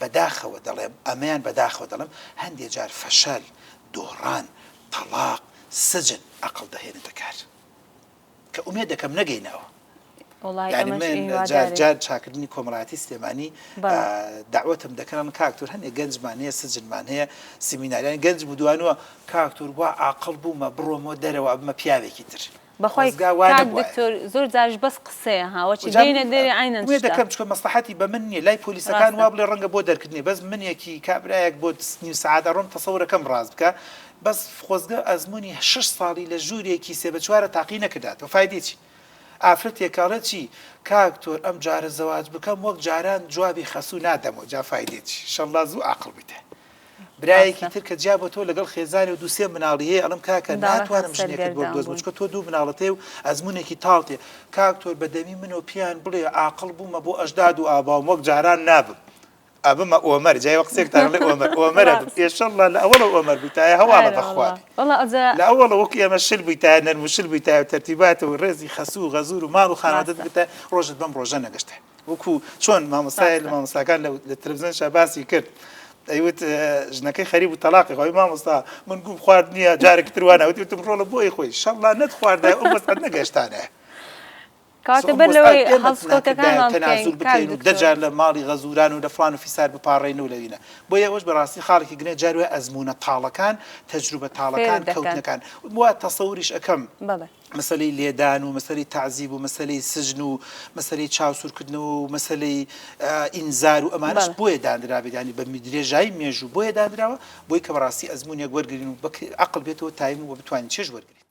بەداخەوە دەڵێم ئەمەیان بەداخەوە دەڵێم هەندێ جار فەشەل، دۆڕان، تەڵاق، سجن ئەقڵ دەهێنێتە کار. کە ئومێد دەکەم نەگەینە ئەوە. وەڵای یانی ئەمەش من جار هیوادارین. جار چاکردنی کۆمەڵایەتی سلێمانی بەڵێ. دەعوەتم دەکەن ئەڵێن کاک تۆر هەندێک گەنجمان هەیە سجنمان هەیە سیمیناریان گەنج بودوانوە کاک تۆر وا عاقڵ بوومە بڕۆمەوە دەرەوە ئەبمە پیاوێکی تر. بەخوای خۆزگا وا کاک نەبوایە. دکتۆر زۆر جاریش بەس قسەیە ها وەچی جا دێینە دەرێ عەینەن ئومێد شتە. دەکەم چونکە مەسڵەحەتی بە من نیە لای پۆلیسەکان ڕاستە. وا بڵێ ڕەنگە بۆ دەرکردنی بەس منێکی کابرایەک بۆ نیو سەعات ئەڕۆم تەسەورەکەم ڕاست بکە بەس خۆزگە ئەزموونی شەش ساڵی لە ژوورێکی سێ بە چوارە تاقی نەکرداتەوە فایدەی چی ئافرەتێک ئەڵێ چی کاک تۆر ئەم جارە زەواج بکەم وەک جاران جوابی خەسوو نادەمەوە جا فایدەی چی شەڵڵا زوو ئاقڵ بیتە برایەکی ڕاستە. تر کە جیا بۆتەوە لەگەڵ خێزانی و دوو سێ مناڵی هەیە ئەڵێم کاکە منداڵەکان ناتوانم ژنێکت بۆ سەرگەردان بدۆزمەوە بوون. چونکە تۆ دوو مناڵت هەیە و ئەزموونێکی تاڵت هەیە کاک تۆر بە دەمی منەوە پێیان بڵێ ئاقڵ بوومە بۆ ئەژداد و ئاباوم وەک جاران نابم ئەبمە ئۆمەر جا ئێوە قسەیەکتان ئەڵێ ئۆمەر ئۆمەر ئەبم ڕاست. ئێشەڵڵا لە ئەوەڵەوە ئۆمەر بوویتایە هەواڵە ئەرێ بەخوا وەڵا بی وەڵا ئەوجا لە ئەوەڵەوە وەکو ئێمە شل بوویتایە نەرم و شل بوویتایە و تەرتیبات و ڕێزی خەسوو و غەزوور و ماڵ و خانەوادەت ڕاستە. بگرتایە ڕۆژت بەم ڕۆژە نەگەشتایە وەکو چۆن مامۆستایە لە ڕاستە. مامۆستاکان لە لە تەلەفزیۆن شا باسی کرد ئەیوت ژنەکەی خەریک بوو تەلاقی خوا مامۆستا من گوم خوارد نییە جارێکی تر وانە وتی وتم ڕۆڵە بۆی خۆی شەڵڵا نەتخواردایە ئەو وەزعەت نەگەشتانایە کەواتە بەر لەوەی هەڵسوکەوتەکانمان بکەین کاک تەنازول بکەین و دکتۆر. دە جار لە ماڵی غەزوران و لە فڵان و فیسار بپاڕێین و لەوینە بۆیە ئەوەش بەڕاستی خاڵێکی گرنگە جار وایە ئەزموونە تاڵەکان تەجروبە تاڵەکان فێرت دەکەن. کەوتنەکان وا تەسەوریش ئەکەم بەڵێ. مەسەلەی لێدان و مەسەلەی تەعزیب و مەسەلەی سجن و مەسەلەی چاوسوورکردنەوە و مەسەلەی ئینزار و ئەمانەش بەڵێ. بۆیە دانرابێت یانی بە درێژایی مێژوو بۆیە دانراوە بۆی کە بەڕاستی ئەزموونێک وەرگرین و عەقڵ بێتەوە تایم و بتوانین چێژ وەرگرین.